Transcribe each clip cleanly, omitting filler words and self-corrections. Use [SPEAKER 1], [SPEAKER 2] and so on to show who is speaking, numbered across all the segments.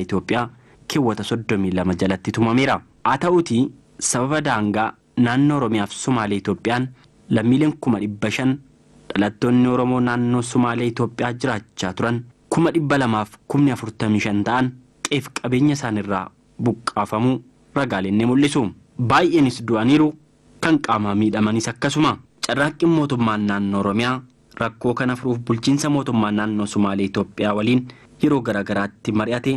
[SPEAKER 1] Itoophiyaa keewwata 32 jalatti tumameera. Haa ta'uutii sababa daangaa naannoo Oromiyaa fi Sumaalee Itoophiyaan lammiileen 500,000 dhalattoonni Oromoo naannoo Sumaalee Itoophiyaa jiraachaa turan 245,000 ta'an qeef qabeenya isaanirraa buqqaafamuu ragaaleen ni mul'isu. Baay'eenis du'aniiru, kan qaamaa miidhamanis akkasuma. Carraaqqiin mootummaan naannoo Oromiyaa rakkoo kana furuuf bulchiinsa mootummaa naannoo Sumaalee Itoophiyaa waliin yeroo garaagaraatti mari'ate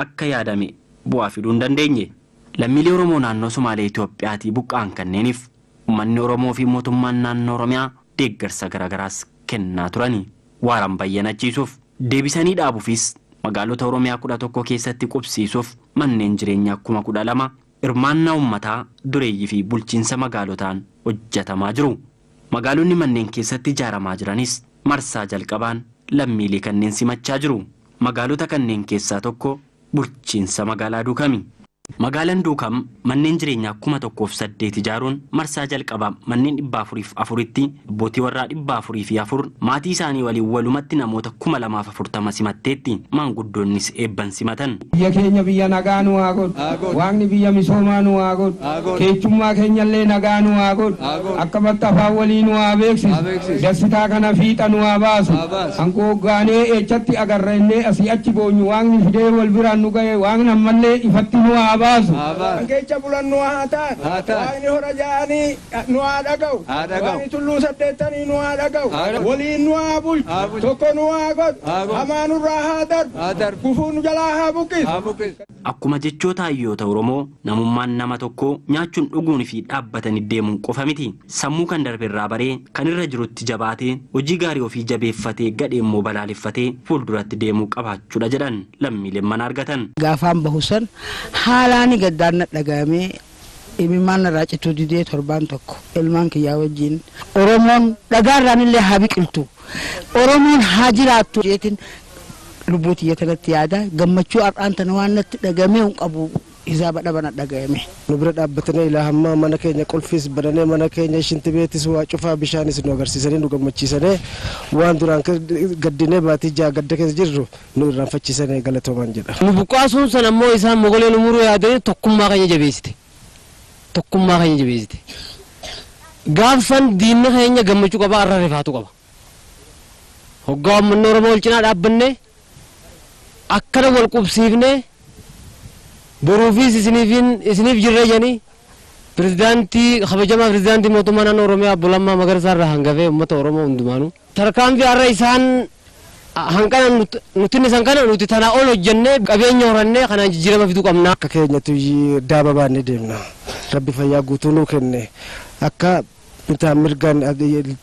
[SPEAKER 1] akka yaadame bu'aa fiduu hin dandeenye. Lammiilee Oromoo naannoo Sumaalee Itoophiyaatii buqqa'an kanneeniif uummanni Oromoo fi mootummaan naannoo Oromiyaa deeggarsa garaagaraas kennaa turani. Waaraan bayyanachiisuuf deebisanii dhaabuufis magaalota Oromiyaa 11 keessatti qubsiisuuf manneen jireenyaa 12,000 hirmaannaa uummataa dureeyyii fi bulchiinsa magaalotaan hojjetamaa jiru. Magaalonni manneen keessatti ijaaramaa jiranis marsaa jalqabaan lammiilee kanneen simachaa jiru. Magaalota kanneen keessaa tokko bulchiinsa magaalaa Duukami. Magaalaan Duukam manneen jireenyaa 1008 ijaaruun marsaa jalqabaa manneen 404tti abbootii warraa 404 maatii isaanii waliin walumatti namoota 2040 simatteetti maanguddoonnis eebban simatan.
[SPEAKER 2] Biyya keenya biyya nagaa nu haa godhu. Waaqni biyya misoomaa nu haa godhu. Keechummaa keenyallee nagaa nu haa godhu. Akkamatti afaan walii nu haa beeksisu. Dassitaa kana fiixa nu haa baasu. Hanqooggaanee eechatti agarra innee asii achi boonyu waaqni fidee wal biraan nu ga'e waaqni ammallee ifatti nu haa baasu.
[SPEAKER 3] Keecha bulan nu haa ta'an. Waaqni hora ja'anii nu haa dhaga'u. Waaqni tulluu 80 nu haa dhaga'u. Waliin nu haa bulchu. Tokko nu haa godhu. Hamaa nurraa haa darbu. Gufuu nu jalaa haa buqqisu.
[SPEAKER 1] Akkuma jechoota hayyoota Oromoo namummaan nama tokkoo nyaachuun dhuguun fi dhaabbatanii deemuun qofa miti. Sammuu kan darbe irraa baree kan irra jirutti jabaatee hojii gaarii ofii jabeeffatee gadhee immoo balaaleffatee fuulduratti deemuu qabaachuudha jedhan lammiileen mana argatan.
[SPEAKER 4] Gaafaan bahu san haalaan gaddaan dhaga'amee imimmaan irraa cituu didee torbaan tokko ilmaan kiyyaa wajjin Oromoon dhagaarraan illee haa biqiltu Oromoon haa jiraattu jeetiin lubbuu tiyya tanatti yaada gammachuu har'aan tana waan natti dhagamee hin qabu hisaaba dhabana dhaga'ame.
[SPEAKER 5] Nu bira dhaabbatanii ilaa hamma mana keenya qulfis bananee mana keenya shintibeetis waa cufaa bishaanis nu agarsiisanii nu gammachiisanii waan duraan gaddinee baatii ja'a gadda keessa jirru nu irraanfachiisanii galatooman jedha.
[SPEAKER 6] Nu buqqaasuun sana immoo isaan mogolee nu muruu yaadanii tokkummaa keenya jabeessite. Tokkummaa keenya jabeessite. Gaafsan diinni keenya gammachuu qaba har'a rifaatu qaba. Hoggaa uummanni Oromoo wal cinaa dhaabbannee akkana wal qubsiifnee boruufis isiniif jirree jedhanii pirezidaantii kabajamaa pirezidaantii mootummaa naannoo Oromiyaa Obbo Lammaa Magarsaa irraa hangafee uummata Oromoo hundumaanuu. Tarkaanfii har'a isaan hanqana nuti isaan kana nuti tanaa ol hojjennee qabeenya horannee kanaan jijjiirama fiduu qabna.
[SPEAKER 5] Akka keenyatti daaba baannee deemna. Rabbi fayyaa guutuu nuu kenne akka bitaa mirgaan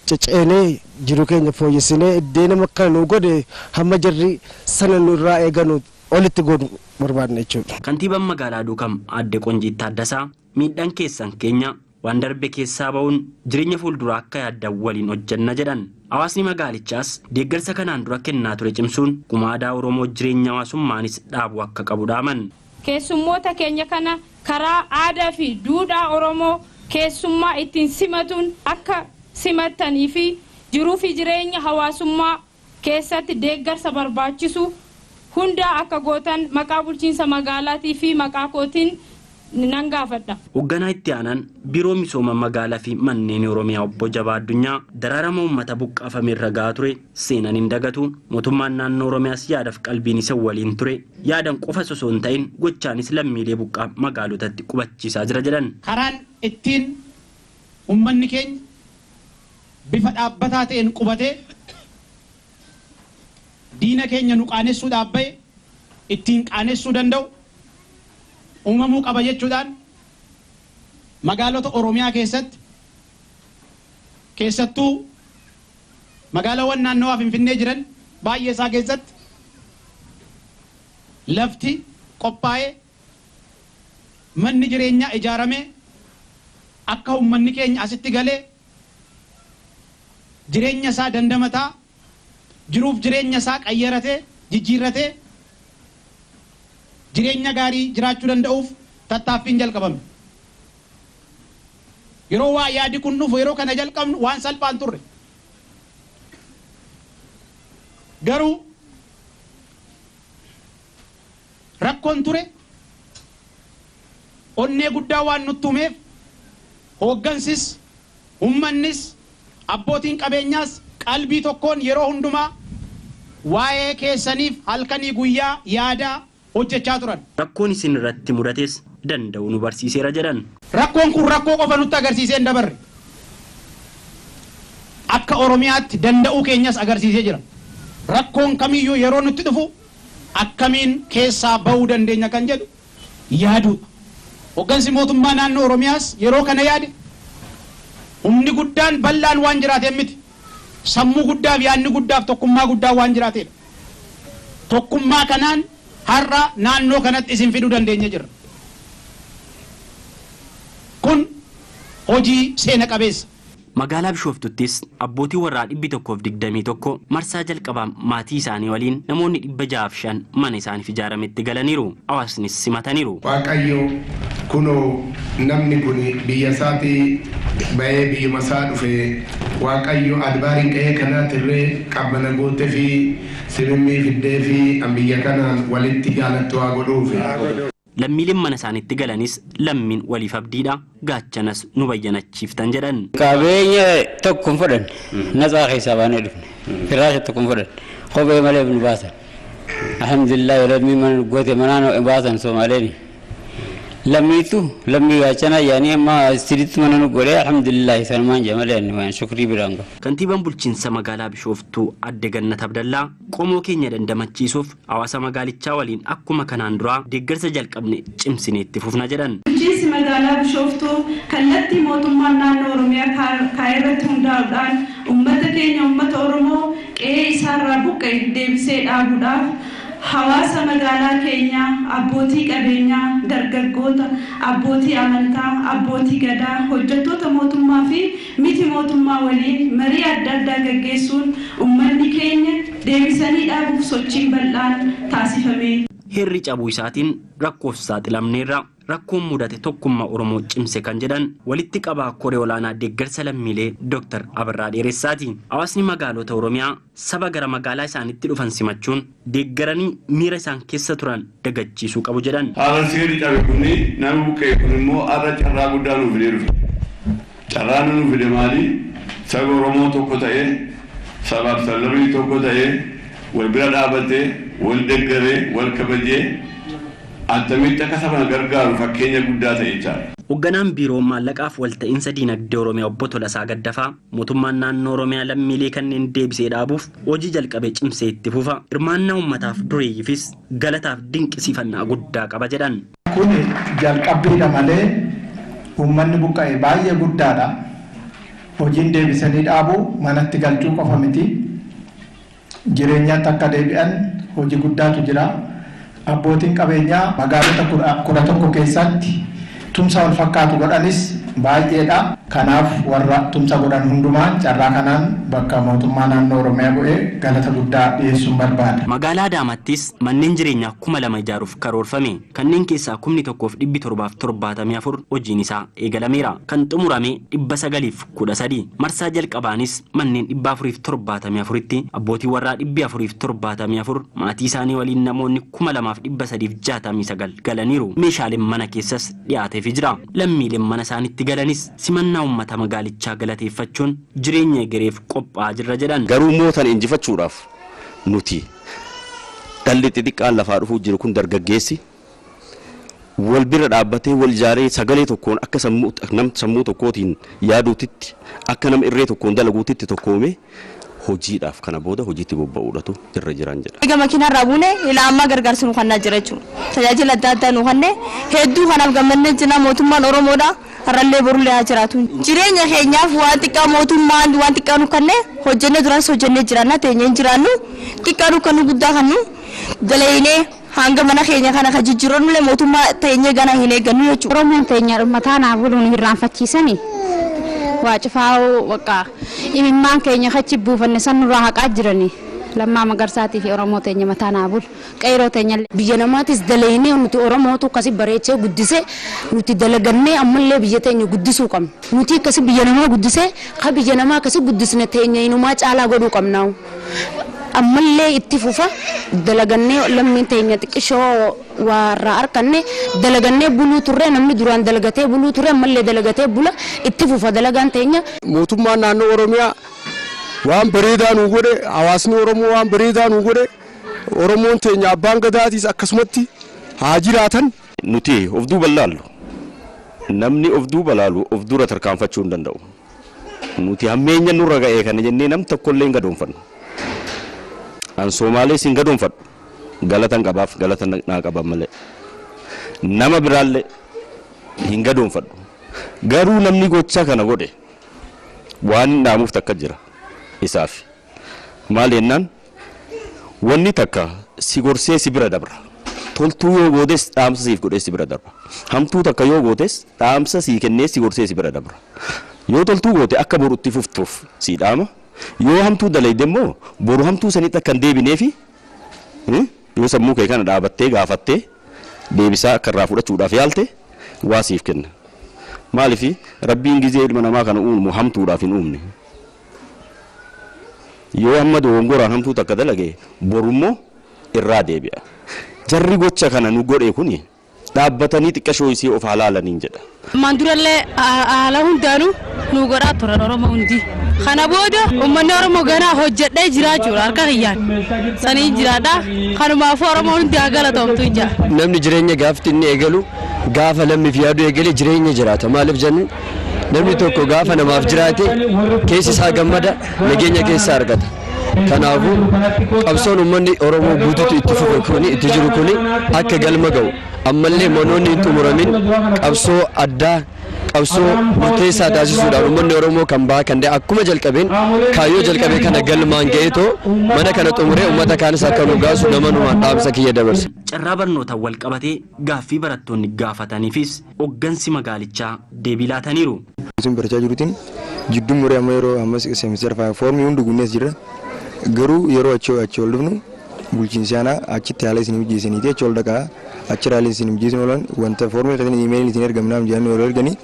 [SPEAKER 5] ceceenee jiru keenya fooyyessinee iddoo nama kana nu godhe hamma jarri sana nurraa eeganu olitti godhu barbaadna jechuudha.
[SPEAKER 1] Kantiibaan magaalaa Duukam Aadde Qonjiit Taaddasaa miidhaan keessan keenya waan darbe keessaa ba'uun jireenya fuulduraa akka yaaddan waliin hojjenna jedhan. Hawaasni magaalichaas deeggarsa kanaan dura kennaa ture cimsuun akkuma aadaa Oromoo jireenya hawaasummaanis dhaabuu akka qabu dhaaman.
[SPEAKER 7] Keessummoota keenya kana karaa aadaa fi duudhaa Oromoo keessummaa ittiin simatuun akka simattanii fi jiruu fi jireenya hawaasummaa keessatti deeggarsa barbaachisu hundaa akka gootan maqaa bulchiinsa magaalaatii fi maqaa kootiin nan gaafadha.
[SPEAKER 1] Hoogganaa itti aanaan biiroo misooma magaalaa fi manneen Oromiyaa Obbo Jabaa Addunyaa daraarama uummata buqqaafame irra gahaa ture seenan hin dagatu. Mootummaan naannoo Oromiyaas yaadaaf qalbiin isa waliin ture yaadan qofa osoo hin ta'in gochaanis lammiilee buqqaa magaalotatti qubachiisaa jira jedhan.
[SPEAKER 8] Karaan ittiin uummanni keenya bifa dhaabbataa ta'een qubatee diina keenya nu qaanessuu dhaabbee ittiin qaanessuu danda'u uumamuu qaba jechuudhaan magaalota Oromiyaa keessatti keessattuu magaalaawwan naannawaa Finfinnee jiran baay'ee isaa keessatti lafti qophaa'ee manni jireenyaa ijaaramee akka uummanni keenya asitti galee jireenya isaa dandamataa jiruuf jireenya isaa qayyaratee jijjiirratee jireenya gaarii jiraachuu danda'uuf tattaaffiin jalqabame. Yeroo waa yaadi kun dhufu yeroo kana jalqabnu waan salphaan turre. Garuu Rakkoon ture onnee guddaa waan nutti uumeef hooggansis uummannis abbootiin qabeenyaas qalbii tokkoon yeroo hundumaa waa'ee keessaniif halkanii guyyaa yaadaa hojjechaa turan.
[SPEAKER 1] Rakkoon isin irratti mudates danda'u nu barsiiseera jedhan.
[SPEAKER 8] Rakkoon kun rakkoo qofa nutti agarsiisee hin dabarre. Akka Oromiyaatti danda'uu keenyas agarsiisee jira. Rakkoon kamiyyuu yeroo nutti dhufu akkamiin keessaa ba'uu dandeenya kan jedhu yaaduudha. Hooggansi mootummaa naannoo Oromiyaas yeroo kana yaade humni guddaan bal'aan waan jiraateen miti. Sammuu guddaaf yaadni guddaaf tokkummaa guddaa waan jiraateedha. Tokkummaa kanaan har'a naannoo kanatti isin fiduu dandeenya jirra. Kun hojii seena qabeessa.
[SPEAKER 1] Magaalaa Bishooftuuttis abbootii warraa 121 marsaa jalqabaa maatii isaanii waliin namoonni 605 mana isaaniif ijaarametti galaniiru. Hawaasnis simataniiru.
[SPEAKER 9] Waaqayyo kunoo namni kun biyya isaatii bahee biyyuma isaa dhufe Waaqayyo adbaariin qe'ee kanaatirree qabbana gootee fi simimmii fiddee fi biyya kanaan walitti jaalattu haa godhuufi.
[SPEAKER 1] Lammiileen mana isaaniitti galanis lammiin waliif abdiidha gaachanas nu bayyanachiiftan jedhan.
[SPEAKER 10] Qabeenya tokko hin fudhanne natsaa keessaa baanee dhufne firaasha tokko hin fudhanne kophee malee nu baasan. Alhamdulillah lammii mana goote manaan baasan Somaaleeni. Lammiitu lammii gaachana yaanii amma siritti mana nu godhee alhamdulillah sanumaan jee malee inni waan shukrii biraan qabu.
[SPEAKER 1] Kantiibaan bulchiinsa magaalaa Bishooftuu Adde Gannat Abdallaa qomoo keenya dandamachiisuuf hawaasa magaalichaa waliin akkuma kanaan duraa deeggarsa jalqabne cimsinee itti fufna jedhan.
[SPEAKER 11] Bulchiinsi magaalaa Bishooftuu kallattii mootummaan naannoo Oromiyaa kaa'e irratti hundaa'uudhaan uummata keenya uummata Oromoo qe'ee isaarraa buqqa'e deebisee dhaabuudhaaf hawaasa magaalaa keenyaa abbootii qabeenyaa dargaggoota abbootii amantaa abbootii gadaa hojjettoota mootummaa fi miti mootummaa waliin marii adda addaa gaggeessuun uummanni keenya deebisanii dhaabuuf sochiin bal'aan taasifame.
[SPEAKER 1] Heerri cabuu isaatiin rakkoof saaxilamneerra rakkoon mudate tokkummaa Oromoo cimse kan jedhan walitti qabaa koree olaanaa deeggarsa lammiilee Dr. Abarraa Dheeressaati. Hawaasni magaalota Oromiyaa saba gara magaalaa isaaniitti dhufan simachuun deeggaranii miira isaan keessa turan dagachiisuu qabu jedhan.
[SPEAKER 12] Haala seerri cabe kuni namni buqqee kun immoo har'a carraa guddaa nuuf fidee dhufe. Carraan nuuf fide maali? Saba Oromoo tokko ta'ee sabaaf sablammii tokko ta'ee wal bira dhaabatee wal deeggaree wal kabajee attamitti akka saba gargaaru fakkeenya guddaa ta'e jechaadha.
[SPEAKER 1] Hoogganaan biiroo maallaqaaf walta'iinsa diinagdee Oromiyaa obbo Tolasaa Gaddafaa mootummaan naannoo Oromiyaa lammiilee kanneen deebisee dhaabuuf hojii jalqabee cimsee itti fufa. Hirmaannaa uummataaf dureeyyiifis galataaf dinqisiifannaa guddaa qaba jedhan.
[SPEAKER 13] Kun jalqabbiidha malee uummanni buqqa'e baay'ee guddaadha. Hojiin deebisanii dhaabuu manatti galchuu qofa miti. Jireenyaatti akka deebi'an hojii guddaatu jira. Abbootiin qabeenyaa magaalota 11 keessatti tumsa wal fakkaatu godhanis baay'eedha. Kanaaf warra tumsa godhan hundumaan carraa kanaan bakka mootummaa naannoo Oromiyaa bu'ee galata guddaa dhiyeessuun barbaada.
[SPEAKER 1] Magaalaa Adaamaattis manneen jireenyaa 2000 ijaaruuf karoorfame. Kanneen keessaa 1774 hojiin isaa eegalameera. Kan xumurame 913. Marsaa jalqabaanis manneen 474tti abbootii warraa 474 maatii isaanii waliin namoonni 2369 galaniiru. Meeshaaleen mana keessas dhiyaateefii jira. Lammiileen mana isaaniitti galanis simannaa uummata magaalichaa galateeffachuun jireenya egereef qophaa'aa jirra jedhan.
[SPEAKER 14] Garuu mootan injifachuudhaaf nuti dhalli xixiqqaan lafaa dhufuu jiru kun dargaggeessi wal bira dhaabbatee wal ijaaree sagalee tokkoon akka sammuu tokkootiin yaaduutitti akka nama irree tokkoon dalaguutitti tokkoome hojiidhaaf kana booda hojiitti bobba'uudhatu irra jiran jedha.
[SPEAKER 15] Egaa makiinarraa buune ilaa ammaa gargaarsa nu kannaa jira jechuudha. Tajaajila adda addaa nu kannee hedduu kanaaf gammannee jira mootummaan Oromoodha. Har'allee borullee haa jiraatu. Jireenya keenyaaf waan xiqqaa mootummaan waan xiqqaa nu kannee hojjennee duraan hojjennee jiraanna teenyee hin jiraannu xiqqaa nu kannu guddaa kannu dalaginee hanga mana keenya kana kan jijjiirannullee mootummaa teenyee gana hin eeggannu jechuudha.
[SPEAKER 16] Oromoon teenya mataa naaf buluun hirraanfachiisanii waa cufaa'uu bakka imimmaan keenya achi buufanne san nurraa haqaa jiranii. Lammaa Magarsaatii fi Oromoo teenya mataa naa bulu qeeroo teenya
[SPEAKER 17] biyya namaatis dalaginee nuti Oromootu akkasi bareechee guddisee nuti dalagannee ammallee biyya teenya guddisuu qabna. Nuti akkasi biyya namaa guddisee ka biyya namaa akkasi guddisne teenya inumaa caalaa godhuu qabna. Ammallee itti fufa dalagannee lammiin teenya xiqqishoo warra harkanne dalagannee buluu turre namni duraan dalagatee buluu turre ammallee dalagatee bula itti fufa dalagaan teenya.
[SPEAKER 18] Mootummaan naannoo Oromiyaa waan bareedaa nu godhe, hawaasni Oromoo waan bareedaa nu godhe, Oromoon teenya abbaan gadaatiis akkasumatti haa jiraatan.
[SPEAKER 14] Nuti of duuba laallu, namni of duuba laalu of dura tarkaanfachuu hin danda'u. Nuti hammeenya nurra ga'ee kana jennee nam tokkollee hin gadoonfannu. An Somaalees hin gadoonfadhu. Galatan qabaaf galata naa qaban malee. Nama biraallee hin gadoonfadhu. Garuu namni gocha kana godhe waan hin dhaamuuf takka jira isaaf. Maal jennaan wanni takka si gorsee si bira dabra. Toltuu yoo gootes dhaamsa siif godhee si bira dabra. Hamtuu takka yoo gootes dhaamsa sii kennee si gorsee si bira dabra. Yoo toltuu goote akka boru itti fuftuuf si dhaama. Yoo hamtuu dalayde immoo boru hamtuu sanitti akka hin deebineefi yoo sammuu kee kana dhaabattee gaafattee deebisaa akka irraa fudhachuudhaaf yaalte waa siif kenna. Maaliif Rabbiin gizee ilma namaa kana uumu hamtuudhaaf hin uumne. Yoo amma dogongoraan hamtuu takka dalage borummoo irraa deebi'a. Jarri gocha kana nu godhe kuni dhaabbatanii xiqqashoo isii of halaalaniin jedha.
[SPEAKER 19] Ammaan durallee haala hundaanuu nu godhaa turan Oromoo hundi. Kana booda uummanni Oromoo ganaa hojjedhee jiraachuudha harka kiyyaan. Sanii jiraadha. Kanumaafuu Oromoo hundi haa galatoomtu jira.
[SPEAKER 20] Namni jireenya gaafti inni eegalu gaafa lammiif yaadu eegale jireenya jiraata. Maaliif jennu namni tokko gaafa namaaf jiraate keessi isaa gammada, nageenya keessa argata. Kanaafuu qabsoon uummanni Oromoo guutuutu itti fufe kuni itti jiru kuni akka galma ga'u ammallee manoonni hin xumuramin qabsoo addaa qabsoo murteessaa taasisuudhaan uummanni Oromoo kan baha kan da'e akkuma jalqabeen kaayyoo jalqabee kana galmaan ga'eetoo mana kana xumuree uummata kaanis akka nu gaasu nama numaan dhaamsa kiyya dabarsa.
[SPEAKER 1] Carraa barnootaan wal qabatee gaaffii barattoonni gaafataniifis hoggansi magaalichaa deebii laataniiru.
[SPEAKER 21] Isin barachaa jiruutiin jidduu muree amma yeroo ammas seemisteer foormii hundi guunnees jira. Garuu yeroo achi ol dhufnu bulchiinsi aanaa achitti haala isin mijeessiniiti achi ol dhaqaa achi haala isin mijeessin oolan wanta foormii keessatti iimeeliin isin ergamnaaf jedhanii ol erganii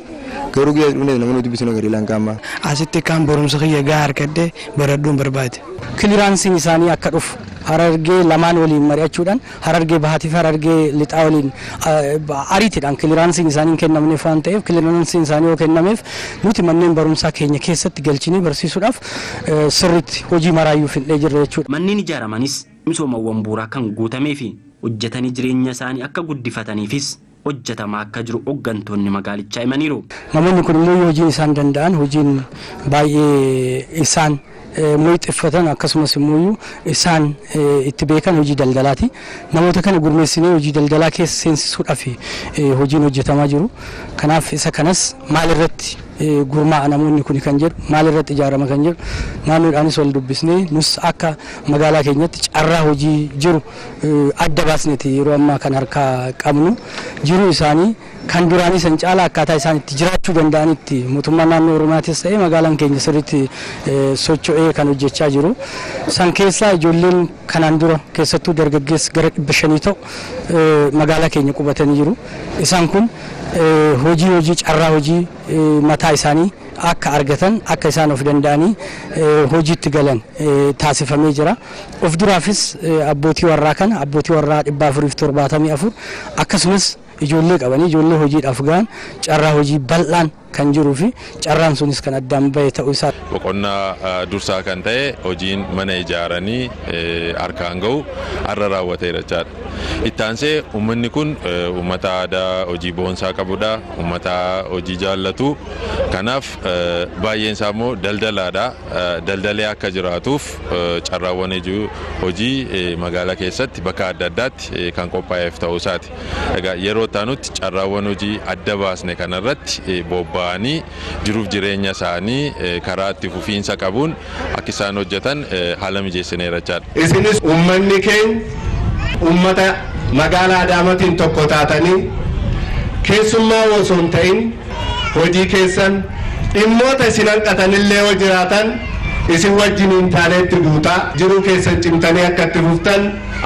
[SPEAKER 21] garuu guyyaa dhufne namoonni dubbisuu agarra ilaan qaama.
[SPEAKER 22] Asitti kan barumsa kiyya gahaa argadhee baradhuun barbaade.
[SPEAKER 23] Kiliraansiin isaanii akka dhufu Harargee lamaan waliin mari'achuudhaan Harargee bahaatii fi Harargee lixaa waliin ariitiidhaan kiliraansiin isaanii hin kennamneef waan ta'eef kiliraansiin isaanii yoo kennameef nuti manneen barumsaa keenya keessatti galchinee barsiisuudhaaf sirriitti hojii maraayyuu fidhee jirra jechuudha.
[SPEAKER 1] Manneen ijaaramanis misoomawwan bu'uuraa kan guutamee fi hojjetanii jireenya isaanii akka guddifataniifis hojjetamaa akka jiru hoggantoonni magaalichaa himaniiru.
[SPEAKER 23] Namoonni kun immoo hojiin isaan danda'an hojiin baay'ee isaan muuxeffatan akkasumas immoo isaan itti beekan hojii daldalaati. Namoota kana gurmeessinee hojii daldalaa keessa seensisuudhaaf hojiin hojjetamaa jiru. Kanaaf isa kanas maalirratti gurmaa'a namoonni kun kan jedhu maalirratti ijaarama kan jedhu naannoodhaanis wal dubbisnee nus akka magaalaa keenyatti carraa hojii jiru adda baasneeti yeroo ammaa kan harkaa qabnu jiruu isaanii kan duraanii san caalaa akkaataa isaan itti jiraachuu danda'anitti mootummaan naannoo Oromiyaatis ta'ee magaalaan keenya sirriitti socho'ee kan hojjechaa jiru. San keessaa ijoolleen kanaan dura keessattuu dargaggeessi gara 500 ta'u magaalaa keenya qubatanii jiru. Isaan kun hojii carraa hojii mataa isaanii akka argatan akka isaan of danda'anii hojiitti galan taasifamee jira. Of duraafis abbootii warraa kana abbootii warraa 474 akkasumas ijoollee qabanii ijoollee hojiidhaaf gahan carraa hojii bal'aan kan jiruu fi carraan sunis kan addaan bahe ta'uu isaa.
[SPEAKER 24] Boqonnaa dursaa kan ta'e hojiin mana ijaaranii harkaan ga'u har'a raawwateera jechaadha. Ittaansee uummanni kun uummata aadaa hojii boonsaa qabudha. Uummata hojii jaallatu. Kanaaf baay'een isaa immoo daldalaadha. Daldalee akka jiraatuuf carraawwan hojii magaalaa keessatti bakka adda addaatti kan qophaa'eef ta'uu isaati. Egaa yeroo taanutti carraawwan hojii adda baasne kanarratti bobba'anii jiruuf jireenya isaanii karaa itti fufiinsa qabuun akka isaan hojjetan haala mijeessineera jechaadha.
[SPEAKER 9] Isinis uummanni keenya uummata magaalaa Adaamaatiin tokko taatanii keessummaa osoo hin ta'in hojii keessan dhimmoota isin hanqatanillee yoo jiraatan Isin wajjiniin taaneetti duutaa jiruu keessan cimtanii akka itti fuftan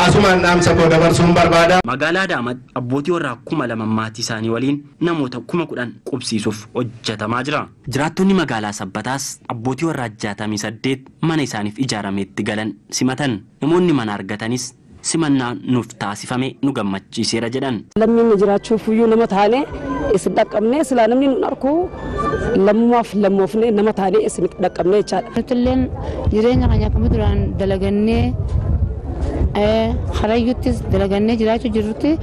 [SPEAKER 9] asumaan dhaamsa koo dabarsuun barbaada.
[SPEAKER 1] Magaalaa Adaamaatti abbootii warraa 2000 maatii isaanii waliin namoota 10,000 qubsiisuuf hojjetamaa jira. Jiraattonni magaalaa Sabbataas abbootii warraa 68 mana isaaniif ijaarametti galan simatan. Namoonni mana argatanis simannaa nuuf taasifame nu gammachiiseera jedhan.
[SPEAKER 2] Lammiin jiraachuuf iyyuu nama taane isin dhaqqabnee silaa namni nu arku lammaaf lammoofnee nama taane isin dhaqqabnee jechaadha.
[SPEAKER 3] Nutilleen jireenya keenya akkuma duraan dalagannee harayyuttis dalagannee jiraachuu jirrutti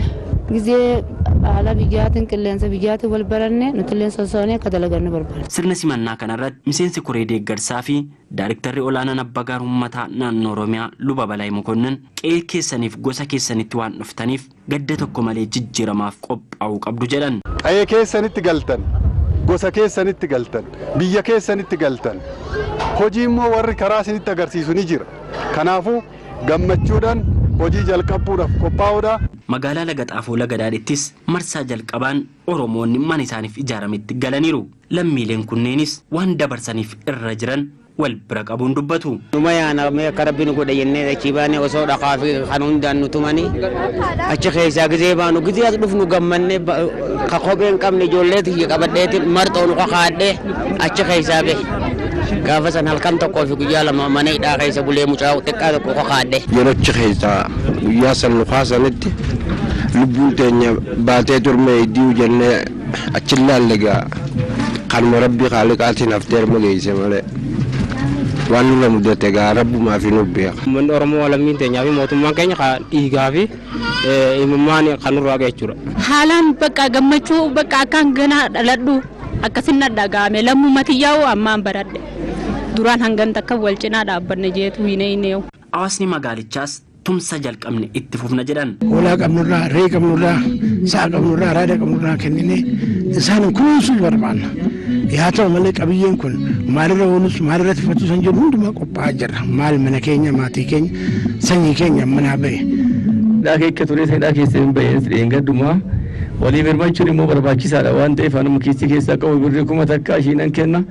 [SPEAKER 3] gizee haala biyyaatiin qilleensa biyyaatiin wal baranne nutilleen sossoonee akka dalagannu barbaada.
[SPEAKER 1] Sirna simannaa kanarratti miseensi koree deeggarsaa fi daariktarri olaanaan abbaa gaar uummataa naannoo Oromiyaa Luba Balaayi Mokonnon qe'ee keessaniif gosa keessanitti waan dhuftaniif gadda tokko malee jijjiiramaaf qophaa'uu qabdu jedhan.
[SPEAKER 4] Qe'ee keessanitti galtan, gosa keessanitti galtan, biyya keessanitti galtan, hojii immoo warri karaa isinitti agarsiisu ni jira. Kanaafuu gammachuudhaan hojii jalqabuudhaaf qophaa'uudha.
[SPEAKER 1] Magaalaa Lagaxaafoo Lagadaadhittis marsaa jalqabaan Oromoonni mana isaaniif ijaarametti galaniiru. Lammiileen kunneenis waan dabarsaniif irra jiran wal bira qabuun dubbatu.
[SPEAKER 6] Numa yaana mee akka rabbi nu godhe jennee achii baanee osoo dhaqaa fi kan hundaan nu tumanii achi keessaa gizee baanu gizee as dhufnu gammannee ka kophee hin qabne ijoollee tiyya qabadheetiin marxoo nu kakaadhee achi keessaa bahe. Gaafa san halkan tokkoo fi guyyaa lama mana hidhaa keessa bulee mucaa xiqqaa tokko kakaadhe.
[SPEAKER 25] Yeroo achi keessaa guyyaa san nu kaasanitti lubbuun teenya baatee turme iddoo jennee achi ilaalle gaa kanuma rabbi kaaliqaatiin haftee arma geesse malee. Waan nurra mudate gaa rabbumaa fi nu beeka.
[SPEAKER 26] Uummanni Oromoo lammiin teenyaa fi mootummaan keenya kan dhiigaa fi imimmaan kan nurraa ga'e jechuudha.
[SPEAKER 19] Haalaan bakka gammachuu bakka akkaan ganaa dhaladhu akkasin dhaga'ame lammummaa xiyyaa'u ammaan baradhe. Duraan hangan takka wal cinaa dhaabbanne jeetu hin eenyu.
[SPEAKER 1] Hawaasni magaalichaas tumsa jalqabne itti fufna jedhan.
[SPEAKER 22] Hoolaa qabnurraa, re'ee qabnurraa, sa'a qabnurraa, raada qabnurraa kenninee isaan kunuunsuu barbaanna. Yaa ta'u malee qabiyyeen kun maalirra oolus maalirra tiffatus hin jedhu hundumaa qophaa'aa jirra. Maal mana keenya, maatii keenya, sanyii keenya manaa bahe.
[SPEAKER 27] Hidhaa keessa ture hidhaa keessa hin baheen sidheen gaddumaa walii birmachuun immoo barbaachisaadha waan ta'eef anuma keessi keessaa qabu birrii 1000 ishiinan kenna.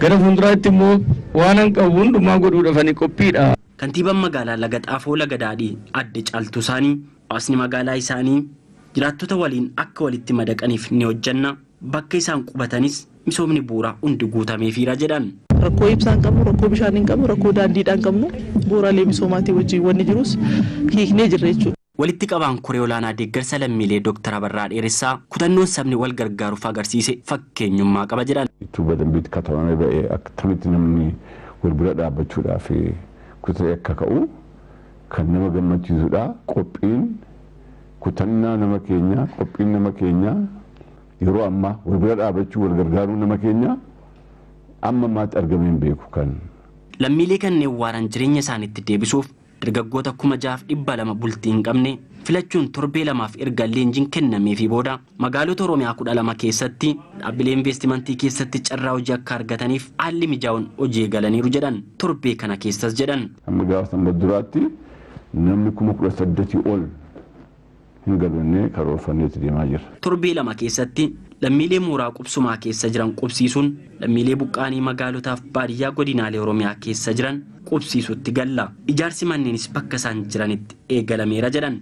[SPEAKER 27] Gara fuulduraatti immoo waan an qabu hundumaa godhuudhaaf ani qophiidha.
[SPEAKER 1] Kantiibaan magaalaa Lagaxaafoo Lagadaadhii adde Caaltuu isaanii hawaasni magaalaa isaanii jiraattota waliin akka walitti madaqaniif ni hojjanna. Bakka isaan qubatanis misoomni bu'uuraa hundi guutameefiira jedhan.
[SPEAKER 28] Rakkoo ibsaan qabnu, rakkoo bishaan hin qabnu, rakkoo daandiidhaan qabnu, bu'uuraalee misoomaatiin wajjin wanni jirus hiiknee jirra jechuudha.
[SPEAKER 1] Walitti qabaan koree olaanaa deeggarsa lammiilee Dr. Abarraa Dheeressaa kutannoon sabni wal gargaaruuf agarsiise fakkeenyummaa qaba jedhan.
[SPEAKER 29] Tuuba dambiitti katabamee ba'ee akkamitti namni wal bira dhaabbachuudhaaf kutatee akka ka'u kan nama gammachiisudha. Qophiin kutannaa nama keenyaa, qophiin nama keenyaa yeroo ammaa wal bira dhaabbachuu wal gargaaruu nama keenyaa amma ammaatti argamee hin beeku kan.
[SPEAKER 1] Lammiilee kanneen waaraan jireenya isaaniitti deebisuuf dargaggoota 6200 bultii hin qabne filachuun torbee lamaaf erga leenjiin kennameefii booda magaalota Oromiyaa 12 keessatti dhaabbilee investimentii keessatti carraa hojii akka argataniif haalli mijaa'uun hojii eegalaniiru jedhan torbee kana keessas jedhan.
[SPEAKER 29] Amma gaafa sanbata duraatti namni 18,000 ol hin galannee karoorfanneetti deemaa jira.
[SPEAKER 1] Torbee lama keessatti lammiilee mooraa qubsumaa keessa jiran qubsiisuun lammiilee buqqaanii magaalotaaf baadiyyaa godinaalee Oromiyaa keessa jiran qubsiisutti galla. Ijaarsi manneenis bakka isaan jiranitti eegalameera jedhan.